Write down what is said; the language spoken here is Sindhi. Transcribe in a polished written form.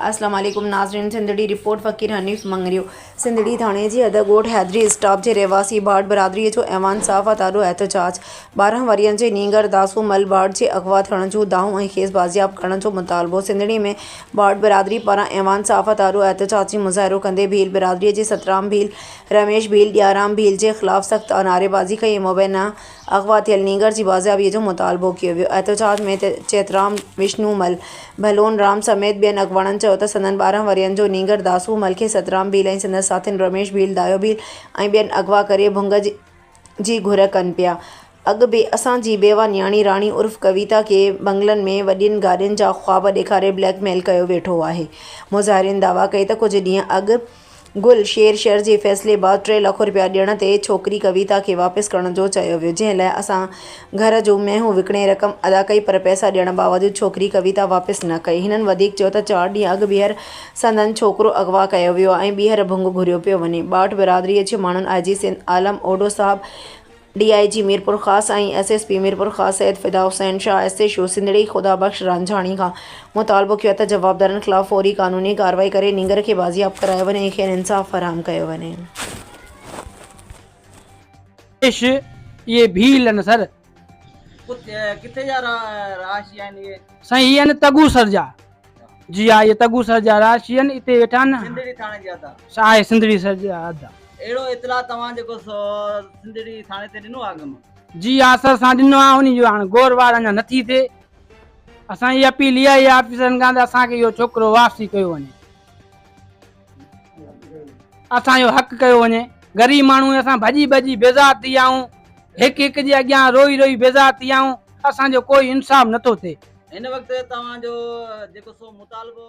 اسلام عليڪم ناظرين سنڌڙي رپورٽ فقير حنيف مڱريو سنڌڙي ٿاڻي جي حد ڳوٺ حيدري اسٽاپ جي رهواسي ڀاٽ برادري جو ايوان صحافت آڏو احتجاج 12 ورهين جي نينگر داسو مل ڀاٽ جي اغوا ٿيڻ جون دانهون ۽ کيس بازياب ڪرڻ جو مطالبو سنڌڙي ۾ ڀاٽ برادري پاران ايوان صحافت آڏو احتجاجي مظاهرو ڪندي ڀيل برادري جي سترام ڀيل رميش ڀيل ڏيارام ڀيل جي خلاف سخت نعريبازي ڪئي ۽ مبينا اغوا ٿيل نينگر جي بازيابي جو مطالبو ڪيو ويو. احتجاج ۾ چيترام، وشنو مل، ڀلون رام سميت ٻين اڳواڻن چيو ته سندن 12 ورهين جو نينگر داسو مل کي سترام ڀيل ۽ سندس ساٿين رميش ڀيل، دايو ڀيل ۽ ٻين اغوا ڪري ڀنگ جي گهر ڪن پيا. اڳ به اسان جي بيوه نياڻي راڻي عرف ڪويتا کي بنگلن ۾ وڏين گاڏين جا خواب ڏيکاري بليڪ ميل ڪيو ويٺو آهي. مظاهرين دعويٰ ڪئي ته ڪجهه ڏينهن اڳ گل شير شر جي فيصلي بعد 3 لک رپيا ڏيڻ تي ڇوڪري ڪويتا کي واپس ڪرڻ جو چيو ويو، جنهن لاء اسان گهر جون مينهون وڪڻي رقم ادا ڪئي پر پئسا ڏيڻ باوجود ڇوڪري ڪويتا واپس نه ڪئي. هنن وڌيڪ چيو ته چار ڏينهن اڳ ٻيهر سندن ڇوڪرو اغوا ڪيو ويو آهي ۽ ٻيهر ڀنگ گهريو پيو وڃي. ٻاٽ برادري جي ماڻهن آء جي سنڌ عالم اوڍو صاحب، D I G Mirpurkhas ۽ S S P Mirpurkhas Syed Fida Hussain Shah, S H O Sindhri Khuda Bakhsh Ranjhani کان مطالبو ڪيو ته جوابدارن خلاف فوري قانوني ڪارروائي ڪري نينگر کي بازياب ڪرايو وڃي ۽ کين انصاف فراهم ڪيو وڃي. پيش اهي ڀيل آهن سر. ڪٿي جا رهائشي آهن اهي؟ سائين هي آهن تڳوسر جا. جي ها اهي تڳوسر جا رهائشي آهن اتي ويٺا آهن. سنڌڙي ٿاڻي جي حد آ. آهي سنڌڙي سر جي حد آ. اهڙو اطلاع توهان جيڪو سو سنڌڙي ٿاڻي تي ڏنو آ اڳ ۾؟ جي ها سر اسان ڏنو آ انهي جو هاڻ غور وار اڃا نه ٿي ٿئي. اسان جي اپيل اها ئي آ آفيسرن کان ته اسان کي اهو ڇوڪرو واپسي ڪيو وڃي. اسان جو حق ڪيو وڃي. غريب ماڻهو آهيون اسان ڀڄي ڀڄي بيزار ٿي ويا آهيون. هڪ هڪ جي اڳيان روئي روئي بيزار ٿي ويا آهيون. اسان جو ڪوئي انصاف نه ٿو ٿئي. هن وقت توهان جو جيڪو سو مطالبو.